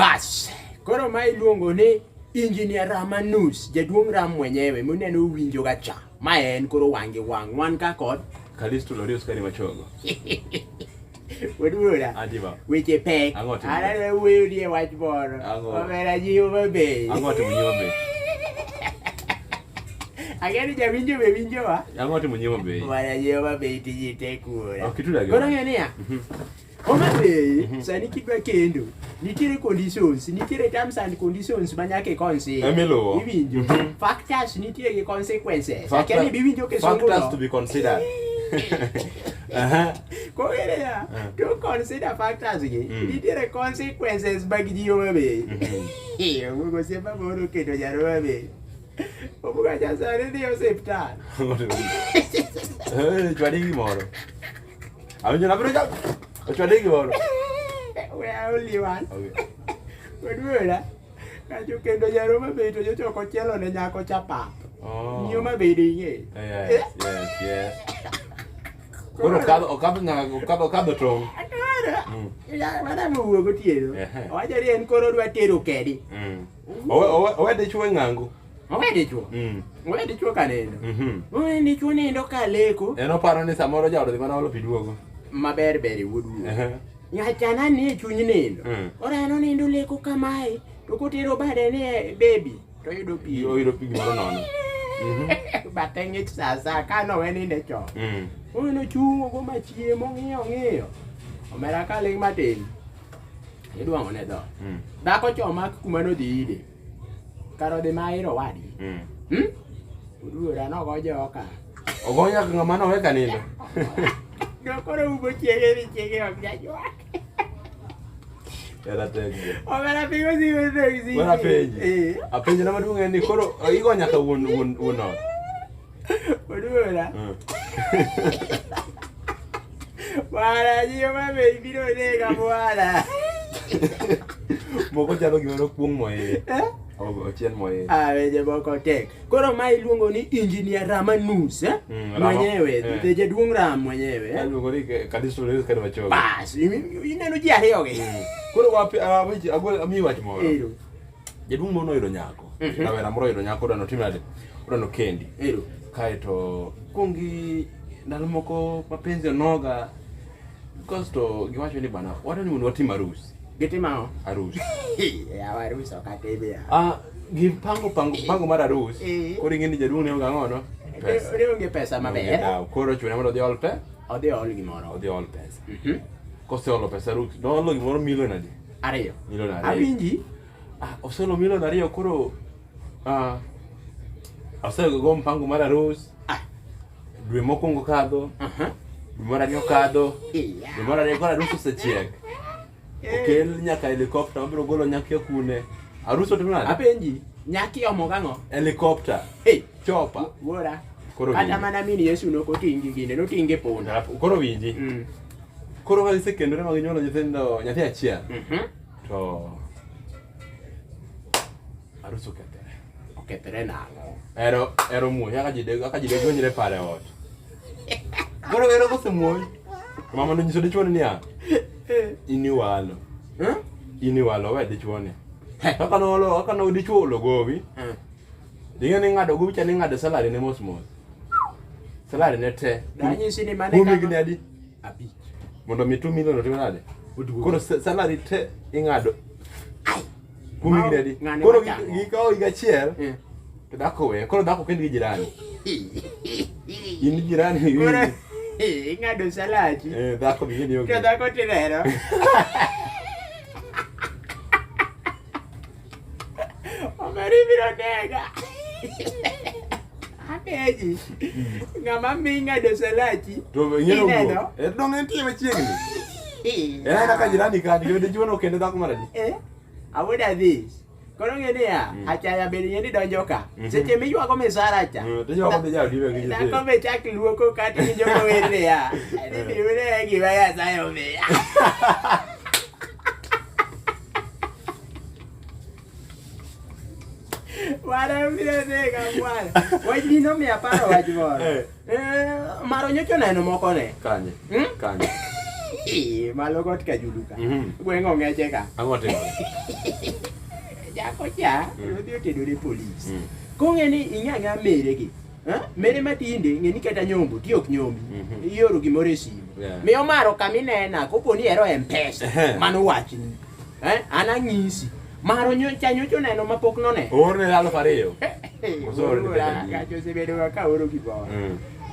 Bas, koro ma iluongo ni Engineer Ramanus, jaduong' Ram mwenyewe muneno uwinjo ga cha. Ma en koro wang' gi wang', wan ka kod Kalisto Lorius Kari Machogo. Wuod Aji ba. Weche pek. Ang'o timore? Aneno wuoyo ni e wach moro. Ang'o? Omera jiwo maber. Ang'o timo nyima be? Ang'e ni jawinjo be winjowa. Ang'o timo nyima be? Omera jiwo maber tiji tek wuora. Ok ituda gi Koro wach. ng'e niya. Homa Bay, sani kidwa kendo, nitiere conditions, nitiere terms and conditions ma nyaka i consider. Emiluwo. Iwinjo. Factors nitie gi consequences. Akia ni biwinjo kisungu Factors no. to be considered. Aha. Koro ya, to consider factors gi, nitiere consequences mag ji Homa Bay. Omugo osiepa moro oketo jar Homa Bay. Omugo cha sani ni osiptal. Eh, chwadi gimoro. Awinjo na biro ochwadi gimoro. We are only one. Okay. Wuod Kacho kendo jar Homa Bay to nyocha ok ochielo ne nyako cha pap. Oh. Nyiyo ma bede ing'e. Yes, yes, yes. Koro okadho okadho nyaka okadho okadho tong'. Koro, ya, madam owuok otieno. Ehe. Owacho ni en koro odwa tero kedi. Owe owe owe dichuo e ng'ango. Owe dichuo. Owe dichuo ka nindo. Owe dichuo nindo ka leko. En oparo ni samoro jaod dhi mana olo pi duogo. Maber ber e wuod wuo. Ehe. Nyachana ni e chuny nindo. Ora en onindo leko kamae to kotero bade ni e baby to oyudo pi. Oyudo pi gimoro nono. Bathe ng'ich sa asaya ka nowe ninde chon. Koro nochung' ogo machiemo ng'iyo ng'iyo. Omera ka ling' matin. Idwang'o ne dhoot. Dhako cha omak kuma nodhi ire. Kar odhi ma ir owadgi. Oduora nogo joka. Ogo nyaka ng'ama nowe ka nindo. No koro umo chiege ni chiege ok jaywak. Era tek. Omera piny osiko tek Bwana apenji. Eh. Apenji na maduong' en ni koro igo nyaka wuon wuon wuon ot. Oduora. Bwana jiyo mame ibiro nega bwana. Moko chalo gima nokuong' moiye. Eh? Ochiel moiye. Ah, weche moko tek. Koro ma iluongo ni Engineer Ramanus, eh? Rama. Mwenyewe, Eh. jaduong' Ram mwenyewe. Eh? Iluongo ni Kalisto Lorius Kari Machogo. Bas, ineno ji ariyo gi. Koro wapi awinji agol amiyi wach moro. Ero. Jaduong' moro noyudo nyako. Rawera moro oyudo nyako odwa notim nade? Odwa nokendi. Ero. Kaeto kuongi ndalo moko mapenzi onoga kasto giwacho ni bana wadwa ni mondo watim arus. Gitimo ang'o? Arus. Yawa arus ok atim ya. Ah, gipango pango pango mar arus. Eh. Koro ing'e ni jaduong' ne onge ang'o no? Pesa. Ne onge pesa Onge maber. dhaw. Koro chune mondo odhi ol pe? Odhi ol gimoro. Odhi ol pesa. Koseolo pesa arus, noolo gimoro milion adi? Ariyo. Milion ariyo. Awinji. Ah, oseolo milion ariyo koro ah, osego mpango mar arus. Ah. Dwe mokwongo kadho, dwe mar ariyo kadho, dwe mar ariyo koro arus osechiek. Okel nyaka helicopter mabiro golo nyakia kune. Arus otim nade? Apenji, nyaki omo gang'o? Helicopter. Hey, Chopa. wuora. Koro Kata winji. mana min Yesu nok oting' gi gine, noting' gi punda. Koro winji. Koro ka gisekendore ma ginyuolo nyithindo nyathi achiel to arus okethore. Okethore nang'o? Ero ero muoch kaka ji kaka ji degonyre pare ot. Koro ero kosemuoch to mama nonyiso dichuo ni niya in iwalo. In iwalo we dichuo ni. Kaka noolo kaka no dichuo olo gowi. Ing'e ni ng'ado gowi cha ni ng'ado salary ne mos mos. Salary ne te. Danyisi ni mane Kuom kama- higni adi? Abich. Mondo mi 2 million otim nade? Koro salary te ing'ado. Kuom higni adi? Ng'ane Koro machamo. gikawo higa achiel to dhako weyo. Koro dhako kend gi jirani. In jirani Koro ing'ado salachi. Eh, dhako be ing'e ni To onge. dhako tineno. Omera ibiro nega. Apenji. Ng'ama mi ng'ado salachi. To ing'e ni Ineno? owuok. Eh, dong' entie machiegni. En aena ka jirani kanyo, kendo dichuo no kende dhako mar adi? Eh, awuoda this. Koro ng'e niya, achaya bende ng'e ni donjo ka. Seche miywago misara cha. To iywago dhi jaodi be gi nyithindo. Dhako be chak luoko kata iwinjo kower niya. Ni biune gima Nyasaye omiya. Wara biro nega bwana. Wachni nomiya paro wach moro. Eh. Eh, maro nyocha oneno moko ne. Kanye? Hmm? Kanye? Ii, Malo got Kajulu ka. Mhm. Gweng' ong'eche ka. Ang'o timore? Nyako cha nodhi otenore polis. Kong'e ni ing'e ang'eya mere gi. Eh? Mere matinde ng'e ni kata nyombo ti ok nyombi. Ioro gimoro e simu. Miyo maro kama inena kopo ni ero M-Pesa. Mano wachni. Eh? An ang'isi. Maro nyocha nyocha oneno mapok noneno. Oorne 2000. Koso oorne pesa adi? Kacho osebedo ga ka oro gimoro.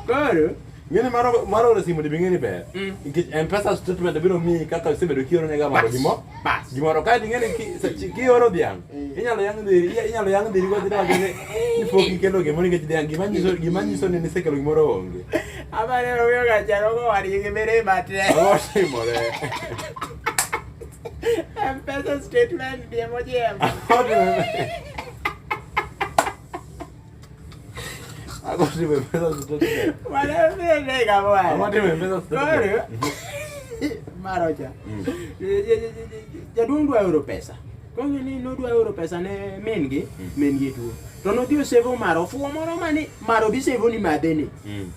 Koro Ng'eni mar mar oro simu dibi ng'eni ber. Nikech M-Pesa statement biro miyi kaka isebedo kioro nega maro Bas, gimo. bas. Gimoro kae ing'eni kioro dhiang'. Inyalo yang' dhiri, inyalo yang' dhiri godhi wacho ni ni pok ikelo gimoro nikech dhiang' gima nyiso gima nyiso ni nisekelo gimoro onge. Amane omiyo gacharo go wadgi gi mirima te. Ang'o timore? M-Pesa statement diemo jiemo. Ang'o timore? Ang'o timo M-Pesa statement? Mano nega bwana. Ang'o timo M-Pesa statement? Koro marocha. Jaduong' dwa oro pesa. Kong'e ni nodwa oro pesa ne min gi, min gi tuo. To nodhi osevo maro, ofuwo moro mani maro dhi sevo ni madhe ni.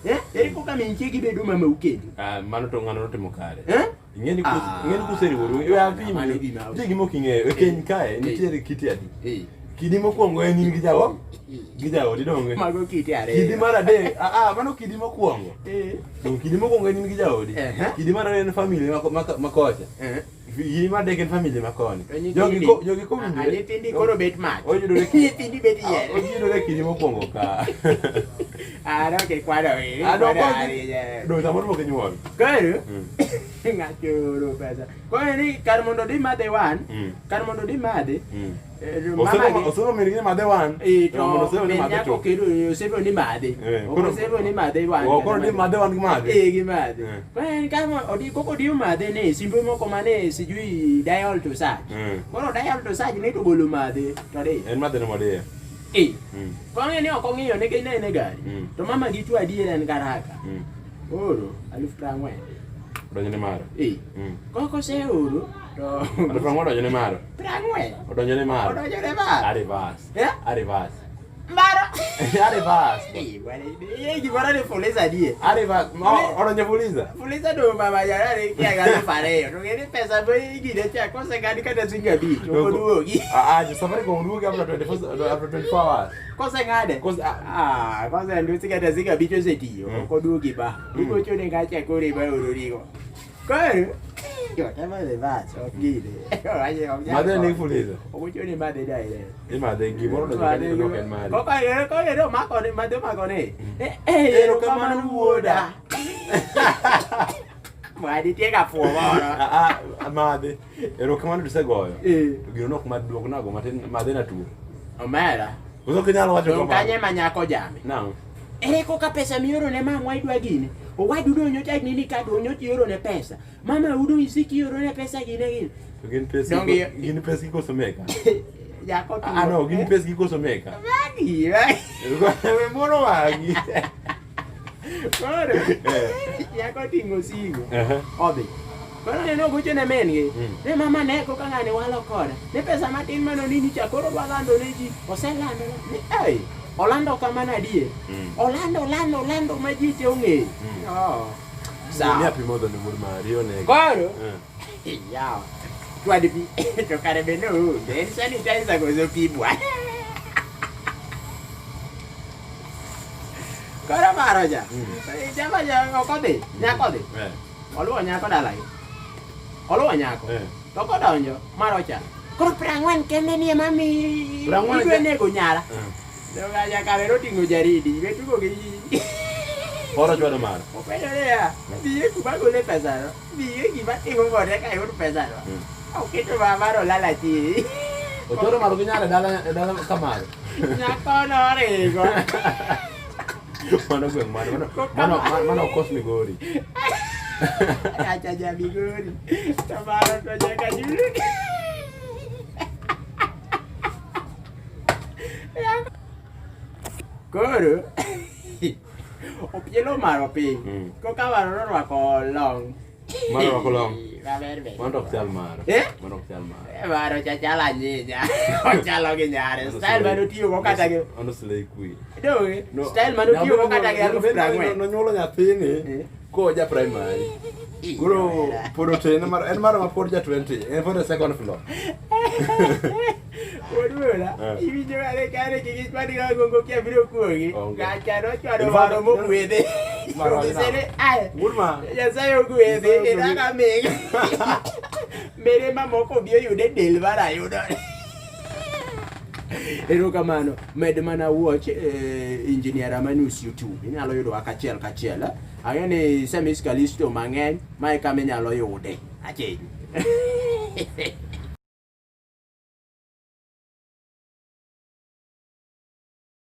Eh? Ere koka min chiegi bedo mamau kendo? Ah, mano to ng'ano notimo kare. Eh? Ing'eni Ah, ing'eni kuseriworu, we apimi. mano gima- Nitie gima ok ing'eyo. E keny kae nitiere kiti adi. Eh. Kidi mokwongo en in gi jao gi jaodi donge. Mago kite ariyo. Kidi mar adek, ah ah, mano kidi mokwongo. Eh. Dong kidi mokwongo en in gi jaodi. Ehe. Kidi mar ariyo en family ma kocha. Eh. Kidi mar adek en family ma koni. To nyithindi- Jogi ko jogi ko Ah, winjore. nyithindi koro bet mach. Oyudore Nyithindi bet yier. Oyudore kidi mokwongo ka. Ah, no, che qua no, eh, Ah, no, qua qua- no, Dong samoro pok inyuol. Koro ng'ato oro pesa. Koro ni kar mondo di madhe wan, kar mondo di madhe, mama gi Osoro min gi ni madhe wan. eh, to Mondo osoro ni min madhe nyako to. kendo osebo ni madhe. Eh, Ok koro- osebo ni madhe wan. Oh, koro di madhe wan gi madhe. Eh, gi madhe. Eh. Koro en kama odi koko di madhe ne simbe moko mane sijui dial to search. Koro dial to search ne to golo madhe to di. En madhe no modiye. Eh. Kong'e ni ok ong'iyo nikech ne en e gari. To mama gi chwo adier en garaka. Oro 40,000. Odonjo ne maro. Eh. Koko oseoro to 40,000 odonjo ne maro. 40. Odonjo ne maro. Odonjo ne maro. A reverse. Eh? A reverse. Maro. A reverse. Eh, bwana, eh, gimoro ni Fuliza adier. A reverse. Odonjo Fuliza. Fuliza do mama jara ni kia ga 2,000. To ng'e ni pesa ma igine cha koseng'ad kata siling 5 ok oduogi. Ah, ah, jo Safaricom duogi after 24 after 24 hours. Koseng'ade. Kose ah, Ah, kosendusi kata siling 5 osetiyo, ok oduogi ba. Igochone kacha koro ema ororigo. Koro whatever the verse ok gine. Owacho ok nyal Madhe ni konyo. Fuliza. Ogochone madhe direct. Imadhe gimoro odonjo kanyo to ok en mari. Koko ero mako ne madhe mako ne. Eh, eh, Erokamano wuoda. Mwa nitie ka fuo moro. Ah, ah, madhe. Erokamano tisegoyo. Eh. To gino nok mad duok nago matin madhe na tuo. Omera. Koso ok inyal wacho Dong kanye kamano. ma nyako jame. Nang'o? Ere koka pesa mioro ne mamwa idwa gine. Owadu do nyocha nini ka do nyocha ioro ne pesa. Mama udo isiki ioro ne pesa gine gine. To gin pes Donge- gin pes gi koso meka. Nyako tuo. Ah no, gin pes gi koso meka. Magi, magi. We moro wagi. Koro. Eh. Nyako ting'o sigo. Aha. Odhi. Koro neno ogocho ne min gi. Ne mama ne koka ng'ani walo koda. Ne pesa matin mane onini cha koro dwa lando ne ji. Oselando ne ei. Olando kamano adier. Olando olando olando ma ji te ong'eyo. Oh. Ni Sawa. api modho ne wuod mari onego. Koro Eh. yawa. Chwad pi to kare be noonge. En sanitizer koso pi bwana. Koro maro ja. Jama ja ok odhi. Nyako odhi. Eh. Oluwo nyako dalagi. Oluwo nyako. Eh. To kodonjo marocha. Koro 40 kende ni ema mi 40 idwa nego nyara. Eh. Donga nyaka noting'o jaridi. Be tugo gi Koro chwado maro. Openjo niya, biye kuma gole pesano. Biye gima timo kode ka ayud pesano. Oketo mama no lala chi. Ochwado maro gi nyare dala e dala kamaro. Nyako noringo. Mano gweng' mano mano mano mano okos Migori. Acha ja Migori. To maro to nyaka julu. Koro opielo maro piny. Koka maro norwako long. Maro orwako long. Maber ber. Mano ok chal maro. Eh? Mano ok chal maro. Eh, Maro cha chalo anyinya. Ochalo gi nyare. Style mane otiyogo kata gi Mano slay queen. Donge? No, Style mane otiyogo kata gi 40,000. Nonyuolo nyathini Eh. koja primary. Koro pod otin mar en maro ma pod ja 20, en pod e second floor. Wuod Eh. iwinjo kare kare kik ichwad ga gongo kia biro kuogi. Onge. Gacha nochwado In fact, waro mogwedhe. Maro Onyise ni, "Ai, Wuod ma. Nyasaye ogwedhi, Nyasaye ogwedhi. inaka mig. Mere mamoko obi oyude del mar ayudo. Erokamano, med mana watch Engineer Amanus YouTube. Inyalo yudowa kachiel kachiel. Eh? Ang'e ni Semis Kalisto mang'eny, mae kama inyalo yude. Acheny.